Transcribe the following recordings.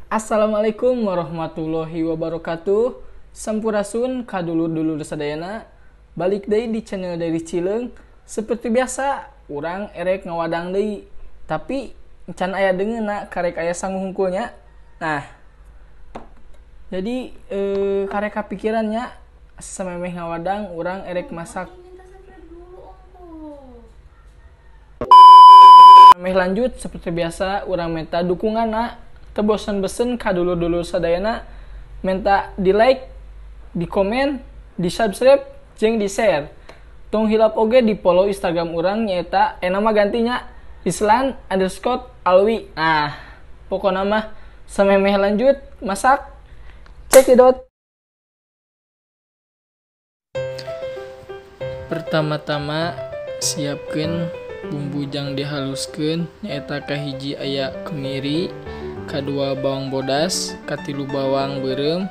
Assalamualaikum warahmatullahi wabarakatuh. Sampurasun kadulur-dulur sadayana. Balik deui di channel dari Cileung. Seperti biasa, urang erek ngawadang deui. Tapi can aya deungeunna, karek aya sangu hungkulnya. Nah, jadi karek kapikirannya samemeh ngawadang urang erek masak. Meh lanjut seperti biasa urang minta dukunganna. Teu bosen-bosen ka dulur-dulur sadayana, minta di like, di komen, di subscribe, jeung di share. Tong hilap oge di follow Instagram urang nyaeta nama gantinya Islan_Alwi. Nah, pokokna mah samemeh lanjut masak, cekidot. Pertama-tama siapkeun bumbu jang dihaluskeun nyaeta kahiji aya kemiri, kadua bawang bodas, katilu bawang beureum,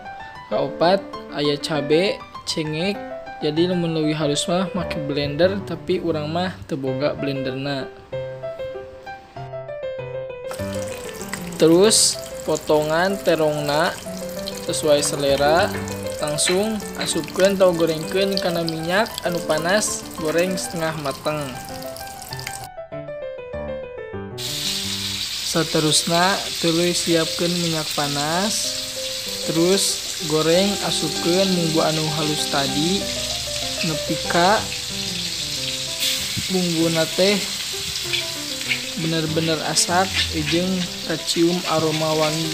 kaopat aya cabe, cengek. Jadi lamun leuwih halus mah make blender, tapi urang mah teu boga blenderna. Terus potongan terongna sesuai selera, langsung asupkeun atau gorengkeun kana minyak anu panas, goreng setengah mateng. Seterusna tuluy siapkeun minyak panas, terus goreng asupkeun bumbu anu halus tadi nepi ka bumbuna teh bener-bener asak jeung kacium aroma wangi.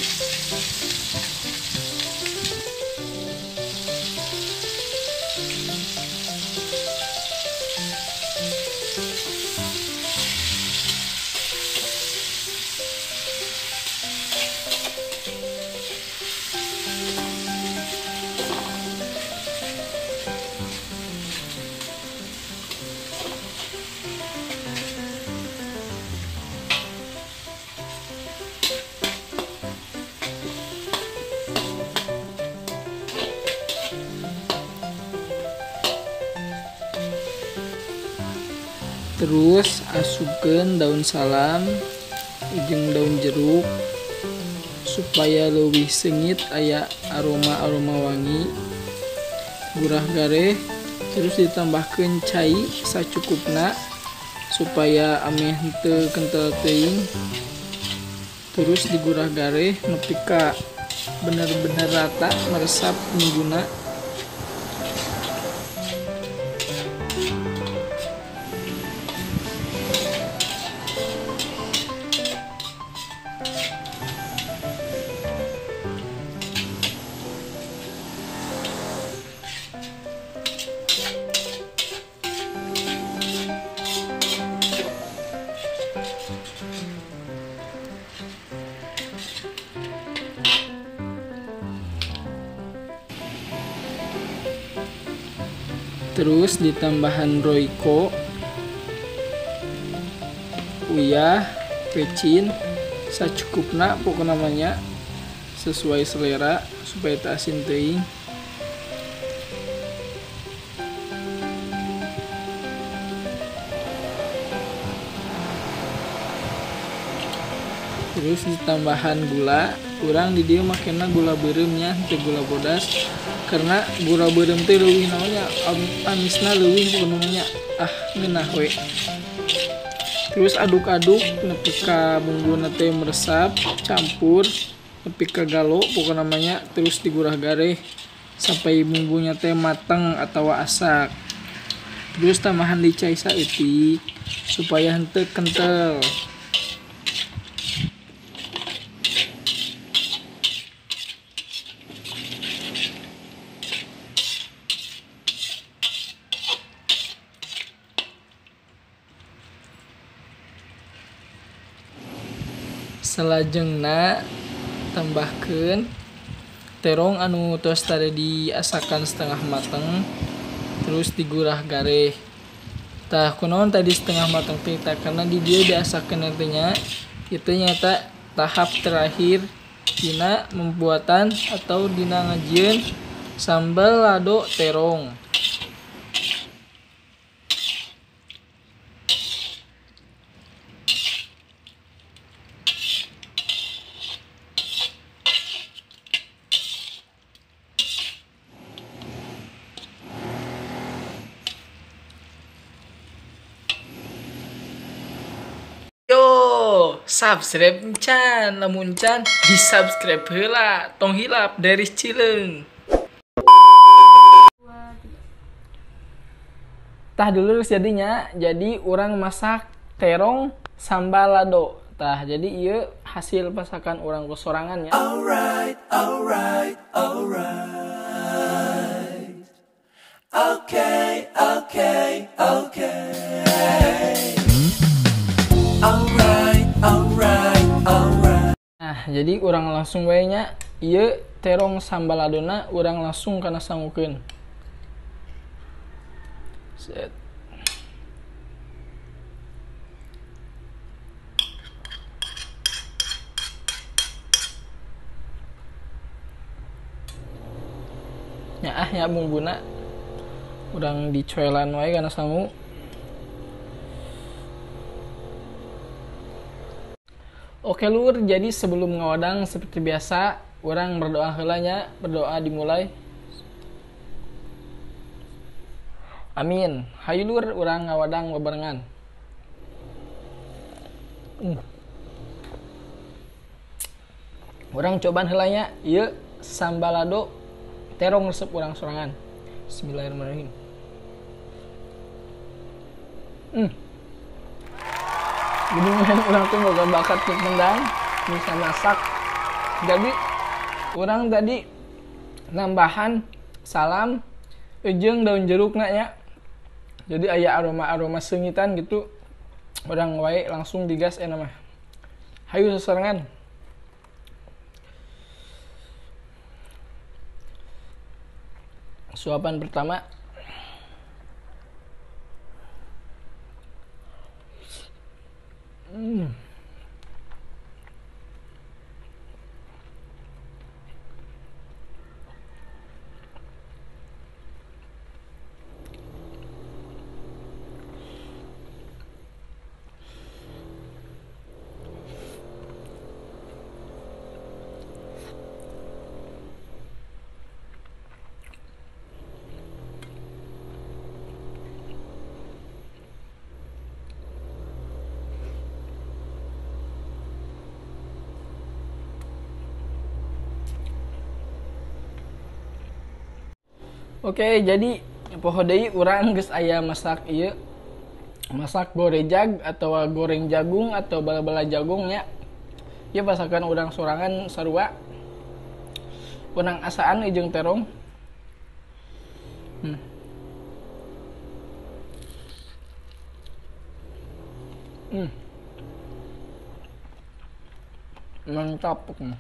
Terus asupkeun daun salam jeung daun jeruk supaya leuwih seungit aya aroma-aroma wangi. Gurah gareh, terus ditambahkeun cai sacukupna supaya ameh henteu kental teuing. Terus digurah gareh nepi ka bener-bener rata meresap bumbuna. Terus ditambahan royco, uyah, pecin, sacukupna pokokna namanya sesuai selera supaya tak asin teuing. Terus ditambahan gula, urang di dieu makena gula beureum nya, teu gula bodas. Karena gula beureum teh leuwih naonnya, amisna leuwih pokokna ah ngeunah we. Terus aduk-aduk nepi ka bumbuna teh meresap, campur nepi ka galo pokokna namanya, terus digurah gareh sampai bumbunya teh mateng atau asak. Terus tambahan dicai saeutik supaya henteu kental. Salajengna tambahkeun terong anu tos tadi diasakan setengah mateng, terus digurah gareh. Tah kunaon tadi setengah mateng teh? Tah karena di dieu diasakeun nantinya itu nyata tahap terakhir dina pembuatan atau dina ngajieun sambal lado terong. Subscribe can, lamun can di subscribe heula, tong hilap dari Cileung. Tah dulu jadinya, jadi urang masak terong sambal lado. Tah jadi ieu hasil masakan urang kesorangan ya. Alright, alright, alright. Okay, okay, okay. Alright, alright, alright. Nah, jadi urang langsung wae nya ieu terong sambal ladona urang langsung kana sangukeun. Set. Nyaah nya bumbuna urang dicoelan wae kana sangu. Oke lur, jadi sebelum ngawadang seperti biasa urang berdoa heula nya, berdoa dimulai. Amin. Hayu lur, urang ngawadang bebarengan. Urang cobaan heula nya ieu sambal lado terong resep urang sorangan. Bismillahirrahmanirrahim. Jadi urang tuh boga bakat rendang, bisa masak. Jadi urang tadi nambahan salam jeung daun jerukna nya. Jadi aya aroma-aroma seungitan gitu. Urang wae langsung digas enak mah. Hayu sesarengan. Suapan pertama. Oke, jadi poho deui urang geus aya masak ieu. Masak gorejag atau goreng jagung atau bala-bala jagung nya. Ieu masakan urang sorangan sarua. Urang asaan jeung terong. Mantap pokoknya.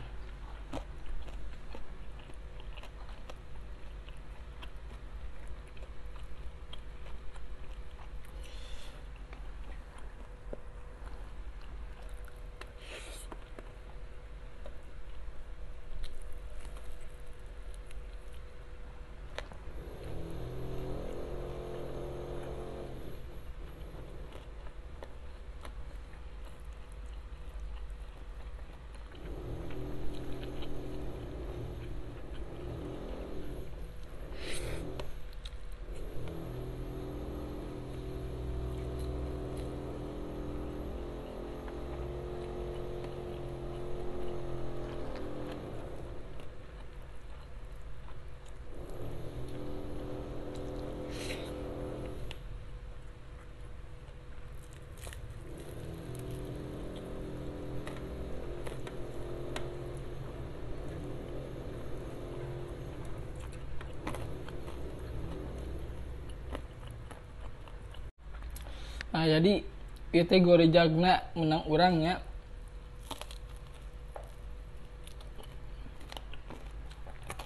Nah, jadi ieu teh gorejagna menang urang nya.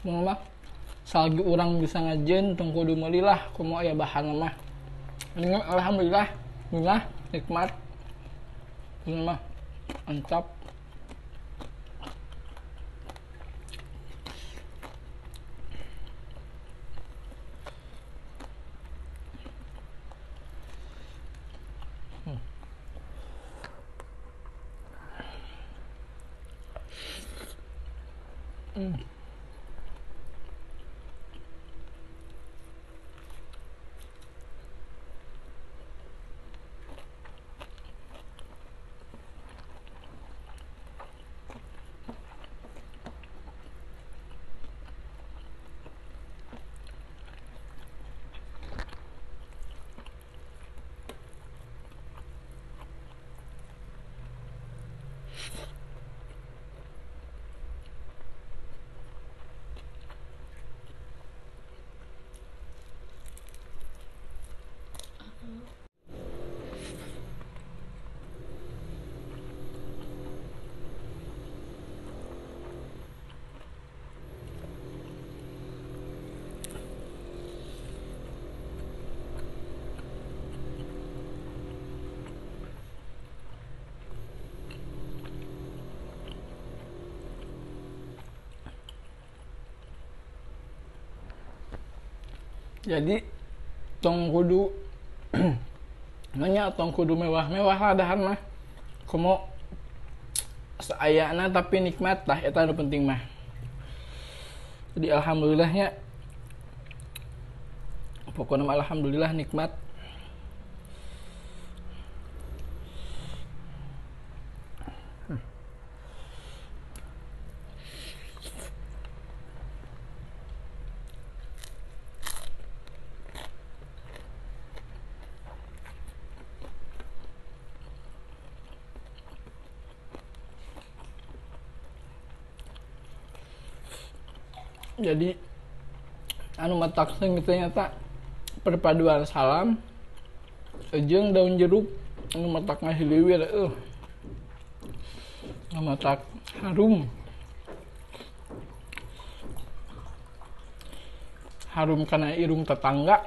Mun mah salagi urang bisa ngajeun tong kudu meuli lah kumaha aya bahan mah. Ini alhamdulillah, bismillah, nikmat. Ini mah mantap. Jadi tong kudu nanya tong kudu mewah-mewah lah dahar mah. Komo saayana tapi nikmat lah, eta nu penting mah. Jadi alhamdulillahnya, pokoknya mah alhamdulillah nikmat. Jadi anu matak sing ternyata perpaduan salam jeung daun jeruk anu matak ngahiliwir anu matak harum. Harum kana irung tetangga.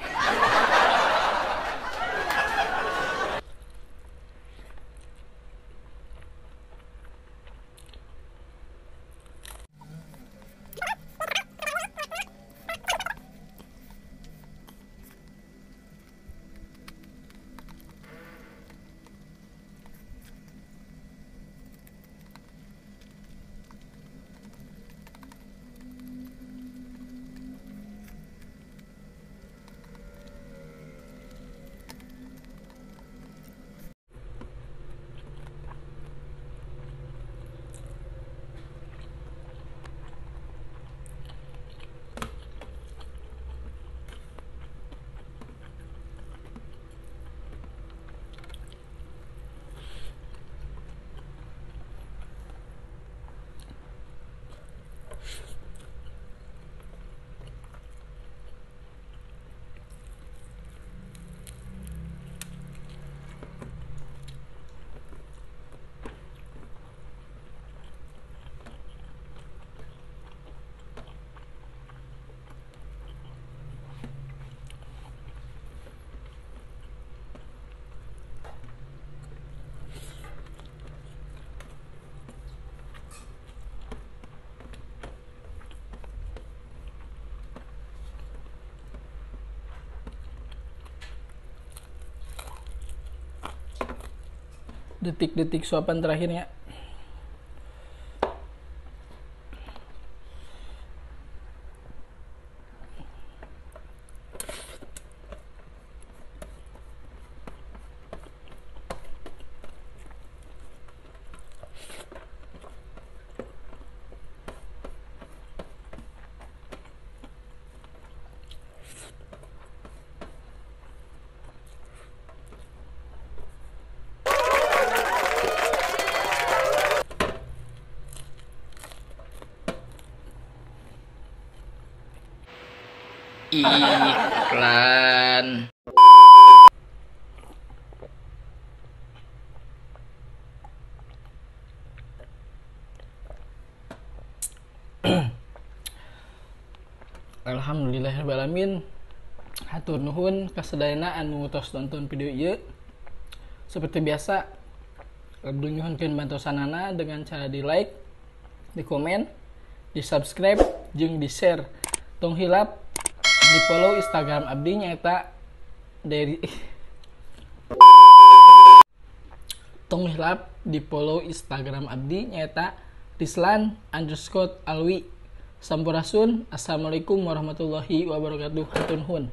Detik-detik suapan terakhirnya. Iklan. Alhamdulillahirrahmanirrahim. Hatur nuhun kasadayana anu tos nonton video ieu. Seperti biasa, abdi nyuhunkeun bantosanana dengan cara di like, di komen, di subscribe, jeung di share. Tong hilap di follow Instagram abdi nyaeta dari tong hilap di follow Instagram abdi nyaeta Rizlan_Alwi. Sampurasun, assalamualaikum warahmatullahi wabarakatuh. Hatur nuhun.